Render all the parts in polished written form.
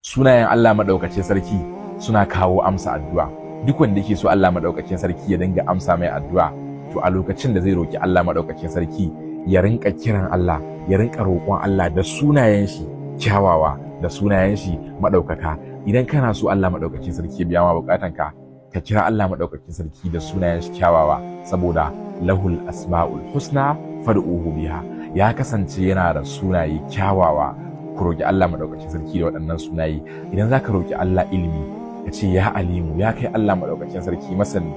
Sunayen Allah maɗaukacin sarki suna kawo amsa addu'a. Duk wanda yake so Allah maɗaukacin sarki ya dinga amsa mai addu'a, to a lokacin da zai roki Allah maɗaukacin sarki, ya rinka kiran Allah, ya rinka roƙon Allah da sunayen shi kyawawa, da sunayen shi maɗaukaka. Idan kana so Allah maɗaukacin sarki ya biya ma buƙatanka, ka kira Allah maɗaukacin sarki da sunayen shi kyawawa, saboda lahul asma'ul husna fad'uhu biha. Ya kasance yana da sunaye kyawawa, ku roki Allah maɗaukacin sarki da waɗannan sunaye. Idan zaka roki Allah ilimi, ka ce: "Ya Alimu, ya kai Allah maɗaukacin sarki masani,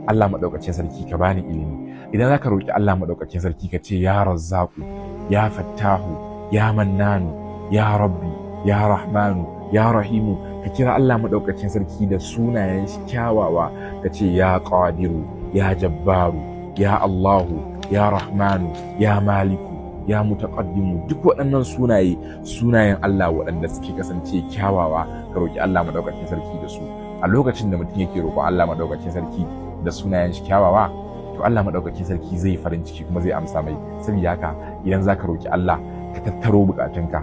Allah maɗaukacin sarki, ka bani ilimi." Idan zaka roki Allah maɗaukacin sarki, ka ce: "Ya Razzaqu, ya Fattahu, ya Mannanu, ya Rabbi, ya Rahmanu, ya Rahimu." Ka kira Allah maɗaukacin sarki da sunayen shi kyawawa, ka ce: "Ya Qadiru, ya Jabbaru, ya Allahu, ya Rahmanu, ya Maliku, ya Mutaqaddimu." Duk waɗannan sunaye, sunayen Allah waɗanda suke kasance kyawawa, ka roki Allah maɗaukacin sarki da su. A lokacin da mutum yake roƙon Allah maɗaukacin sarki da sunayen shi kyawawa, to Allah maɗaukacin sarki zai farin ciki kuma zai amsa mai. Saboda haka, idan zaka roki Allah, ka tattaro bukatunka,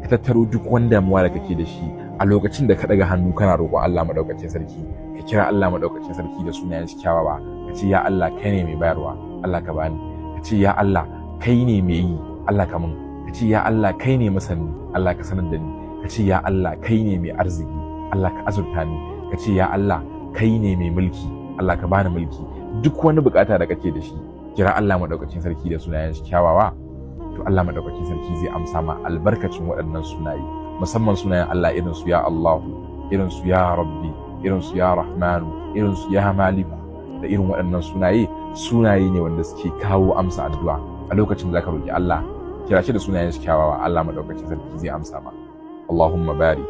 ka tattaro duk wani damuwa da kake da shi. A lokacin da ka ɗaga hannu kana roƙon Allah maɗaukacin sarki, ka kira Allah maɗaukacin sarki da sunayen shi kyawawa. Ka ce: "Ya Allah, kai ne mai bayarwa, Allah ka bani." Ka ce: "Ya Allah, kai ne mai yi, Allah ka mun." Ka ce: "Ya Allah, kai ne masani, Allah ka sanar da ni." Ka ce: "Ya Allah, kai ne mai arziki, Allah ka azurta ni." Ka ce: "Ya Allah, kai ne mai mulki, Allah ka bani mulki." Duk wani bukata da kake da shi, kira Allah maɗaukacin sarki da sunayen shi kyawawa, to Allah maɗaukacin sarki zai amsa ma albarkacin waɗannan sunaye, musamman sunayen Allah irin su Ya Allahu, irin su Ya Rabbi, irin su Ya Rahmanu, irin su Ya Maliku. Da irin waɗannan sunaye, sunaye ne wanda suke kawo amsa addu'a. A lokacin da zaka roki Allah, kira shi da sunayen shi kyawawa, Allah maɗaukacin sarki zai amsa ma. Allahumma barik.